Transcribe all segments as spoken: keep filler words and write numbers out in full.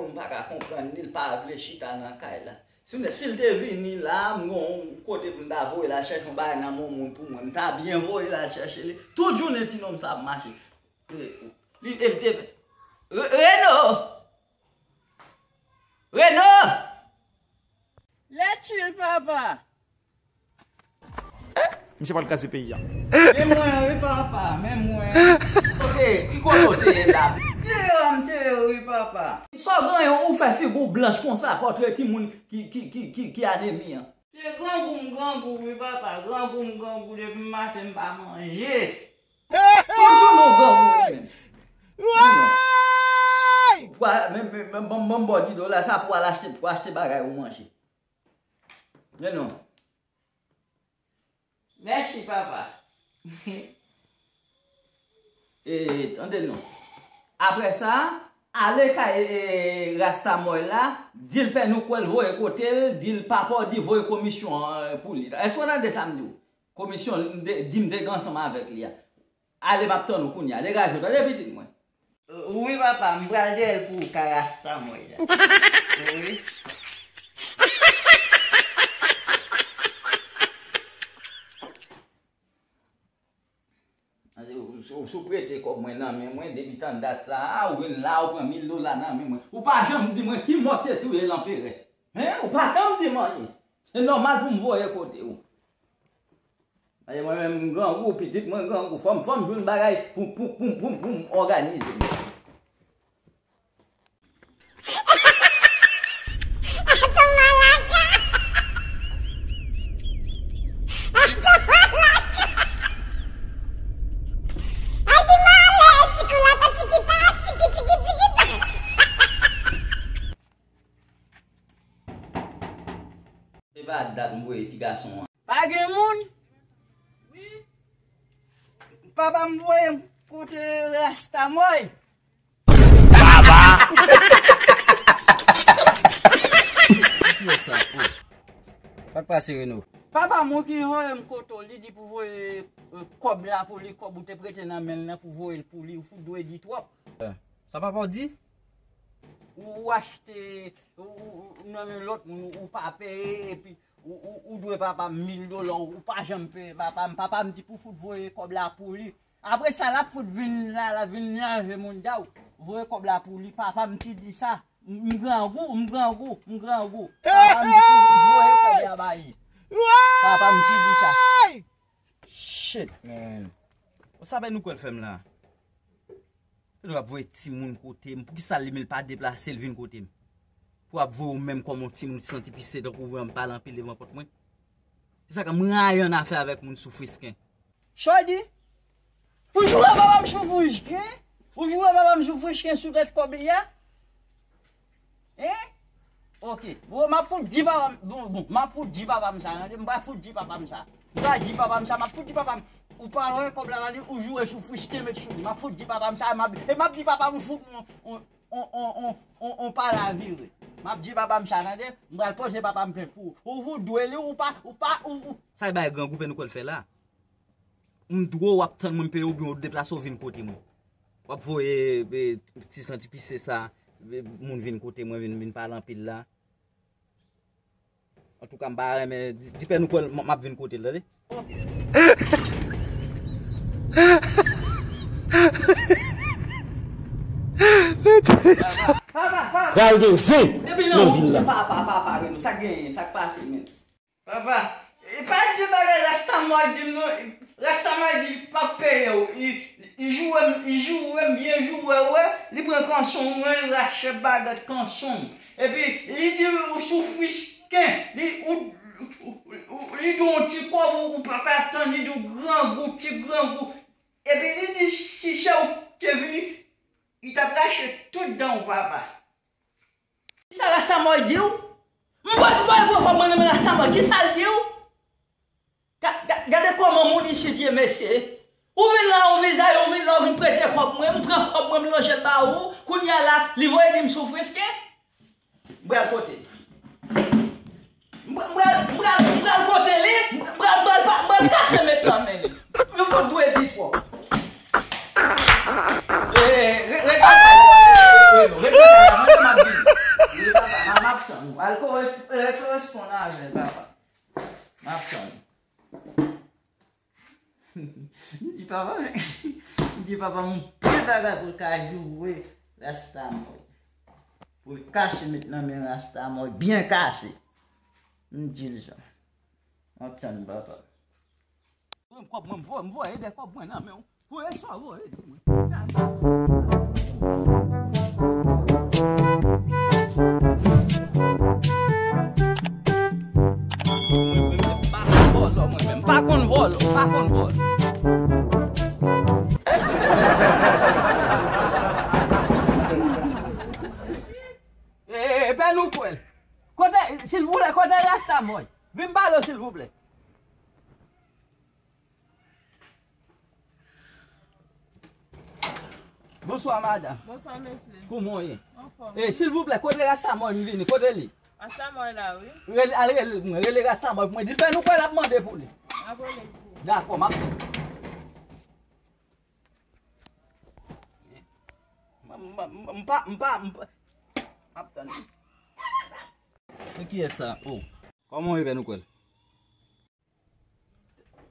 m pa ka konprann li, l pa vle chita nan kay la. Si m te, si l te vini la, m gen yon kote pou m ta voye l al chèche yon bagay nan men yon moun pou mwen, m ta byen voye l al chèche li. Tout jounen ti nonm sa ap mache. Li, li te Re- Reno! Reno! Lèt chil, papa. Misye pral kraze peyi a. Men mwen wi papa, men mwen. Kote, ki kote w te ye la? Deyò m te ye wi papa. Sa w genyen, ou fè figi w blanch konsa, pòtre timoun ki, ki, ki, ki, ki anemi an. Se grangou m grangou wi papa, grangou m grangou depi maten m pa manje. Tout jounen w grangou wi menm. Men non. Pou a- men, men, men, ban m, ban m ba w dis dola sa pou al achte, pou achte bagay ou manje. Men non. Mèsi papa. E, tande non. Apre sa, ale kay, e, e, Rasta Mòy la, di l pè nou kwè l voye kote l, di l papa w di voye komisyon an, e, pou li. Èske w tande sa m di w? Komisyon, m te- di m te gen ansanm avèk li a. Ale, m ap tann ou kounye a. Degaje w, tande pitit mwen. Wi papa, m pral dèyè l pou ou, kay Rasta Mòy la. Wi. Ou, ou, ou prete kòb mwen nan men mwen, depi tann dat sa a, ou vin la, ou pran mil dola nan men mwen. Ou pa janm di mwen ki mò te touye lanperè. Hein? Ou pa janm di m anyen. Se nòmal pou m voye kote ou. Paske mwen menm m grangou, pitit mwen grangou. Fò m, fò m jwenn bagay pou, pou, pou, pou, pou m òganize m. Se pa dat m voye ti gason an. Pa gen moun? Papa m voye m kote Rasta Mòy. Baba! Ki pyès sa? Oh. Sa k pase, Reno? Papa m ki voye m kote w, li di pou voye, eh, kòb la pou li, kòb ou te prete nan men l nan pou voye l pou li, ou fout dwe di twòp. Eh, sa papa w di? Ou, ou achte, ou, ou, ou nan men lòt moun, ou, ou pa peye, epi ou, ou, ou dwe papa m mil dola, ou pa janm peye papa m. Papa m di pou fout voye kòb la pou li. Apre sa, l ap fout vin la, la vin lave moun da ou. Voye kòb la pou li, papa m ki di sa. M, m grangou, m grangou, m grangou. Papa m di pou voye kòb la ba li. Papa m ki di sa. Shit, man. Ou sa fè nou kwè l fè m la? Lè w ap voye timoun kote m, poukisa li menm l pa deplase l vin kote m? Pou w ap voye w menm kòm yon timoun ki santi pise tankou w voye m pale anpil devan pòt mwen. Se sa k m rayi annafè avèk moun sou frisken. Chòdi, ou joure papa m sou frisken? Ou joure papa m sou frisken sou tèt kòb li a? Hein? Ok. Bon, m ap fout di papa m, bon, bon, m ap fout di papa m sa, tande, m pral fout di papa m sa. M pral di papa m sa, m ap fout di papa m. Ou pa wè kòb la, tande, ou joure sou frisken met sou li. M ap fout di papa m sa, m ap, e m ap di papa m fout on, on, on pale a vire. M ap di papa m sa, tande, m pral poze papa m plent pou ou. Ou, ou dwe li, ou pa, ou pa, ou, ou. Sa e bay grangou pè nou kwè l fè la. M dwe w ap tann mwen m peye w oubyen w deplase w vin kote mwen. W ap voye, e, ti santi pise sa, e, moun vin kote mwen, vin, vin pale anpil la. Antouka, m pa renmen, di, di pè nou kwè l, m, m ap vin kote l, tande? Pral gen zen nan vil la. Papa, papa, Reno, sa k genyen, sa k pase, men? Papa, e pa di bagay Rasta Mòy di m non. Rasta Mòy di li p ap peye w. Li, li joure m, li joure m, byen joure, wè. Li pran kanson mwen, rache bagèt kanson m. Epi, li di ou sou frisken. Li, ou, ou, ou, li di w yon ti kòb, ou, ou pa ka tann, li di w grangou, ti grangou. Epi, li di si se ou te vini, li t ap rache tout dan w, papa. Kisa Rasta Mòy di w? M voye, m voye pran kòb mwen nan men Rasta Mòy. Kisa l di w? Ga-, ga-, gade kòman moun isit ye, mesye. Ou vin la, ou vizaj, ou vin la, ou vin prete kòb mwen. M pran kòb mwen, m lonje l ba ou. Kounye a la, li voye di m sou frisken. M pral kote l. M pral, m pral, m pral kote li. M pral, m pral, m pral kase met nan men li. Yo fout dwe di twòp. E, re-, regle sa, regle sa, mwen menm m ap vini. Tann ou. Al kore-, eh, koresponn avè l, papa. M ap tann ou. M di papa, m di papa, m pran bagay pou l ka joure Rasta Mòy. Pou l kache met nan men Rasta Mòy, byen kache. M di l sa. M ap tann papa. Mwen kòb mwen, m voye, m voye de kòb mwen nan men w. Voye sa, voye di mwen. Mwen menm, m pa konn vòlò, mwen menm. M pa konn vòlò, m pa konn vòlò. E, e, e, Pè Noukwèl. Kote, silvouplè, kote Rasta Mòy? Vin pale w, silvouplè. Bonswa, madanm. Bonswa, mesye. Kòman w ye? Anfòm. E, silvouplè, kote Rasta Mòy m vini? Kote li? Rasta Mòy la, wi. Rele, al rele l pou mwen. Rele Rasta Mòy pou mwen. Di l Pè Noukwèl ap mande pou li. M ap rele l pou ou. Dakò, m ap. M, m, m, m pa, m pa, m pa. M ap tann. Men kiyès sa? Oh. Kòman w ye, Pè Noukwèl?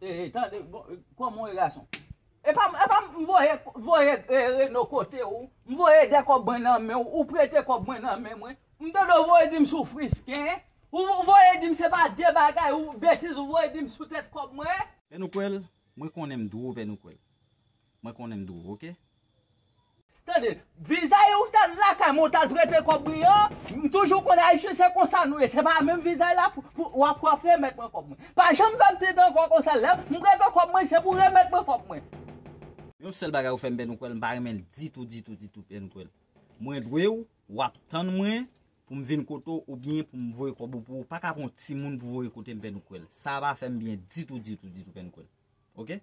E, e, tande, bon, kòman w ye, gason? E pa, e pa m voye, voye, e, Reno kote w, m voye de kòb mwen nan men w, ou prete kòb mwen nan men mwen. M tande w voye di m sou frisken, ou, ou voye di m se pa de bagay, ou betiz, ou voye di m sou tèt kòb mwen. Pè Noukwèl, mwen konnen m dwe w, Pè Noukwèl. Mwen konnen m dwe w, oke? Tande, vizay ou t al lakay mwen, ou t al prete kòb mwen an, m toujou konnen Ayisyen se konsa nou ye. Se pa menm vizay la pou, pou w ap, w ap remèt mwen kòb mwen. Pa janm fè m tenten ankò konsa. Lè m prete kòb mwen, se pou w remèt mwen kòb mwen. Yon sèl bagay ou fè m, Pè Noukwèl, m pa renmen l ditou, ditou, ditou, Pè Noukwèl. Mwen dwe w, w ap tann mwen pou m vin kote w oubyen pou m voye kòb ou pou ou. Pa ka pran yon timoun pou voye kote m, Pè Noukwèl. Sa pa fè m byen ditou, ditou, ditou, Pè Noukwèl. Oke?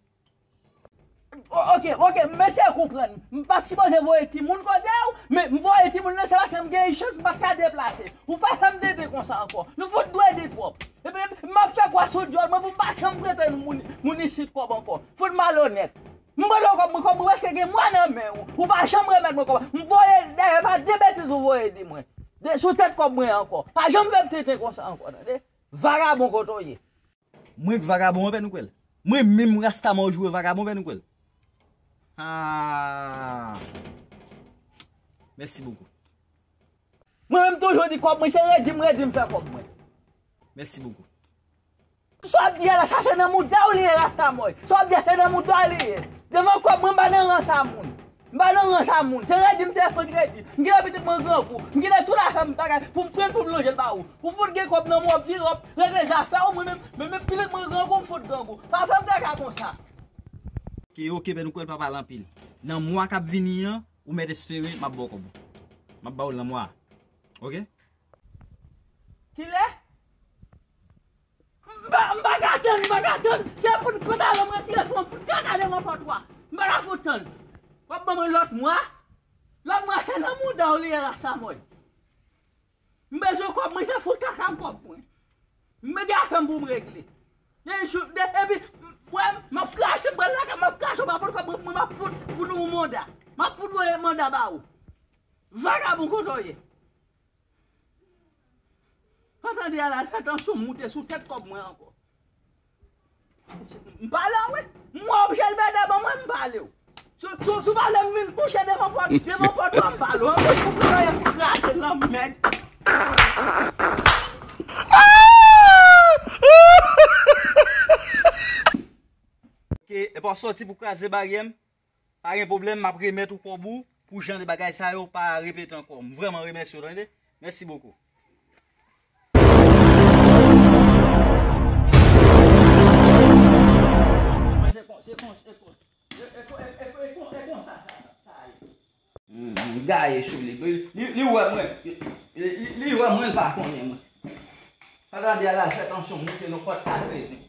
O-, oke, oke, m eseye konprann. M pa t sipoze voye timoun kote w, men m voye timoun nan, se paske m gen ichans, m pa t ka deplase. Ou pa fè m tenten konsa ankò. Nou fout dwe di twòp. Epi, m ap fè kwa sou dyòl mwen pou m pa janm prete moun, moun isit kòb ankò. Fout malonèt. M pran kòb mwen, kòb mwen prèske gen mwa nan men w. Ou pa janm remèt mwen kòb. M voye, dayè, pa de betiz ou voye di mwen. De, sou tèt kòb mwen ankò. Pa janm fè m tenten konsa ankò, tande? Vagabon kote w ye. Mwen k vagabon an, Pè Noukwèl? Mwen menm Rasta Mòy ou jwe vagabon, Pè Noukwèl? Ah. Mèsi bokou. Mwen menm toujou di kòb mwen se redi m, redi m fè kòb mwen. Mèsi bokou. Sa w ap di a la, sa se nan mouda w li ye, Rasta Mòy. Sa w ap di a se nan mouda w li ye. Devan kòb mwen, m pa nan rans a moun. M pa nan rans a moun. Se redi m te fè kredi. M kite pitit mwen grangou. M kite tout afè m bagay pou m pran l pou m lonje l ba ou. Ou fout gen kòb nan men w, w ap vire, w ap regle zafè w, mwen menm, men, men pitit mwen grangou, m fout grangou. Pa fè m kaka konsa. Oke, oke, Pè Noukwèl, pa pale anpil. Nan mwa k ap vini an, ou mèt espere m ap ba w kòb ou. M ap ba w l nan mwa a. Oke? Kilè? M pa, m pa ka tann, m pa ka tann. Se pou pantalon m retire pou m fout kaka devan pòtwa. M pa ka fout tann. W ap ban mwen lòt mwa. Lòt mwa se nan mouda w li ye, Rasta Mòy. M bezwen kòb mwen, se fout kaka m kòb mwen. M gen afè m pou m regle. De jou, de, epi, wè, m ap krache, m pral lakay, m ap krache, w pa pot kòb mwen, m ap fout, fout ou manda. M ap fout voye manda ba ou. Vagabon kote w ye. Pandan de a la, fè tansyon moute sou tèt kòb mwen ankò. M pale w wi. M wè w jèl bèdè ban mwen, m pale w. Si, si, si w pa vle m vin kouche devan pòt, devan pòt ou a, m pale w. Anpil pou pou yo krache nan mèd. Oke, epa w sòti pou kraze baryè m. Pa gen pwoblèm, m ap remèt ou kòb ou pou jan de bagay sa yo pa repete ankò. M vrèman remèsye w, tande. Mèsi bokou. Se kon, se kon, se kon, se, e kon, e, e, e kon, e konsa sa, sa, sa ye. Hmm, m gaye sou li. Li, li, li wè mwen. Li, li, li wè mwen, li pa konnen mwen. Pandan de a la, fè tansyon moute nan pòt kat reven.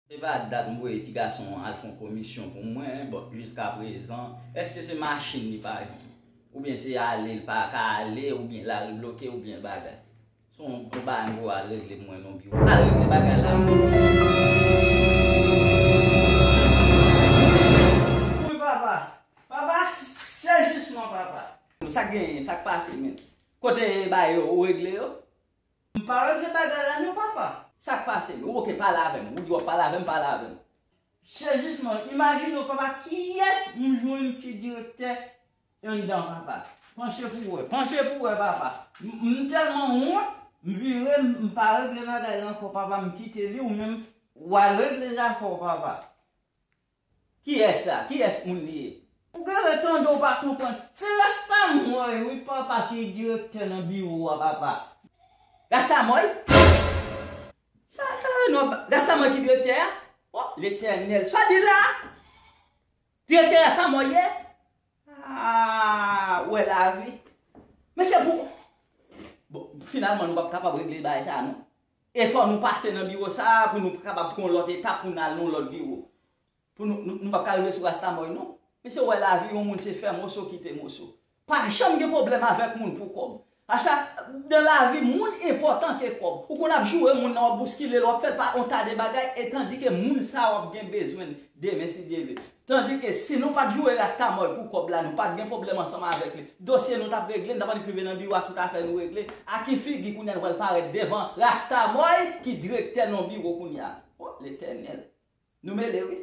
Se pa dat m voye ti gason an al fè yon komisyon pou mwen, bon, jiskaprezan, èske se machin li pa gen? Oubyen se ale l pa ka ale, oubyen lari bloke, oubyen bagay? Se yon, yon bagay m voye al regle pou mwen nan biwo. Al regle bagay la. Wi, papa. Papa, sezisman. Papa. Sa k genyen, sa k pase, men? Kote bagay yo, ou regle yo? M pa regle bagay la non, papa. Sa k pase, men? Ou oke pale avè m. Ou di w ap pale avè m, pale avè m. Se jisman, imajine w, papa, kiyès m jwenn ki direktè anndan, papa? Panche pou w wè, panche pou w wè, papa. M, m tèlman wont, m vire, m, m pa regle bagay la ankò, papa, m kite li, ou menm, w al regle zafè w, papa. Kiyès sa? Kiyès moun li ye? Ou gen lè tande w pa konprann. Se Rasta Mòy, wi, papa, ki direktè nan biwo a, papa. Rasta Mòy? Sa, sa, non, Rasta Mòy ki direktè a? O, Letènèl. Sa w di la? Direktè Rasta Mòy ye? A, ou wè lavi. Men se pou, bon, finalman, nou p ap kapab regle bagay sa a, non. E fò nou pase nan biwo sa a pou nou kapab pran yon lòt etap pou n al nan yon lòt biwo. Pou nou, nou, nou p ap ka rive sou Rasta Mòy, non. Men se w wè lavi, yon moun se fè moso, kite moso. Pa janm gen pwoblèm avèk moun pou kòb. Acha, nan lavi, moun enpòtan ke kòb. Ou konn ap joure moun nan, w ap bouskile l, w ap fè l pa yon ta de bagay, e tandike moun sa a w ap gen bezwen demen si Dye vle. Tandike si nou pa t joure Rasta Mòy pou kòb la, nou pa t gen pwoblèm ansanm avèk li. Dosye nou t ap regle, n t ap annik rive nan biwo a, tout afè nou regle. A ki figi kounye a nou pral parèt devan Rasta Mòy ki direktè nan biwo kounye a? O, Letènèl. Nou mele, wi.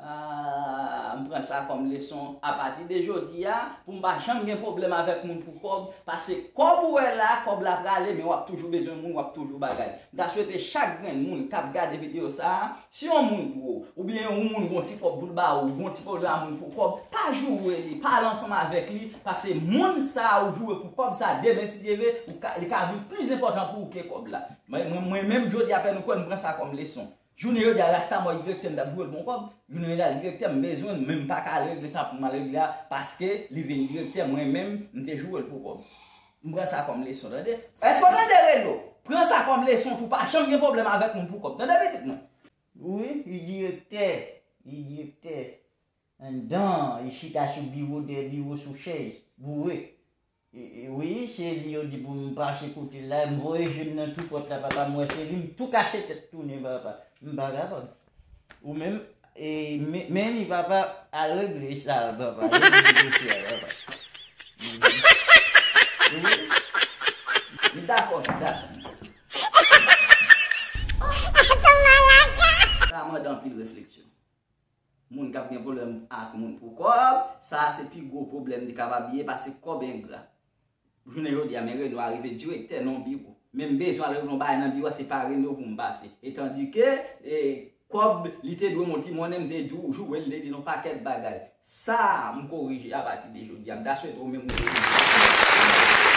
A, m pran sa kòm leson. Apati de jodi a, pou m pa janm gen pwoblèm avèk moun pou kòb, paske kòb ou wè la, kòb la prale, men w ap toujou bezwen moun, w ap toujou bagay. M ta swete chak grenn moun k ap gade videyo sa a, si yon moun pou ou, oubyen yon moun gon ti kòb pou l ba ou, gon ti pwoblèm a moun pou kòb, pa joure li, pale ansanm avèk li, paske moun sa a ou joure pou kòb sa a, demen si Dye vle, ou ka, li ka vin plis enpòtan pou ou ke kòb la. Mwen, mwen, mwen menm, jodi a, fè nou kwè m pran sa kòm leson. Jounen jodi a, Rasta Mòy direktè m t ap joure l pou yon kòb. Jounen jodi a, direktè m bezwen l, men m pa ka al regle sa pou m al regle a, paske li vin direktè, mwen menm, m te joure l pou kòb. M pran sa kòm leson, tande? Èske w tande, Reno? Pran sa kòm leson pou pa janm gen pwoblèm avèk moun pou kòb. Tande, pitit mwen? Wi, li direktè. Li direktè. Anndan, li chita sou biwo, dèyè biwo, sou chèz, boure. E, e, wi, se li yo di pou m pase kote l la, m voye je m nan tou pòt la, papa, m wè se li, m tou kache tèt tounen, papa. M pa kapab. Ou menm, e, men, men li, papa, al regle sa, papa. Al regle dosye a, papa. Mhm. Wi. M dakò, m dakò. Sa mande anpil refleksyon. Moun k ap gen pwoblèm ak moun pou kòb, sa a se pi gwo pwoblèm li kapab ye, paske kòb engra. Jounen jodi a, men Reno a rive direktè nan yon biwo. Men m bezwen al regle yon bagay nan biwo a, se pa Reno pou m pase. E tandike, e, kòb, li te dwe m yon ti monnen, m te dwe joure l, li te di l yon pakèt bagay. Sa a, m korije apati de jodi a. M ta swete ou menm ou korije.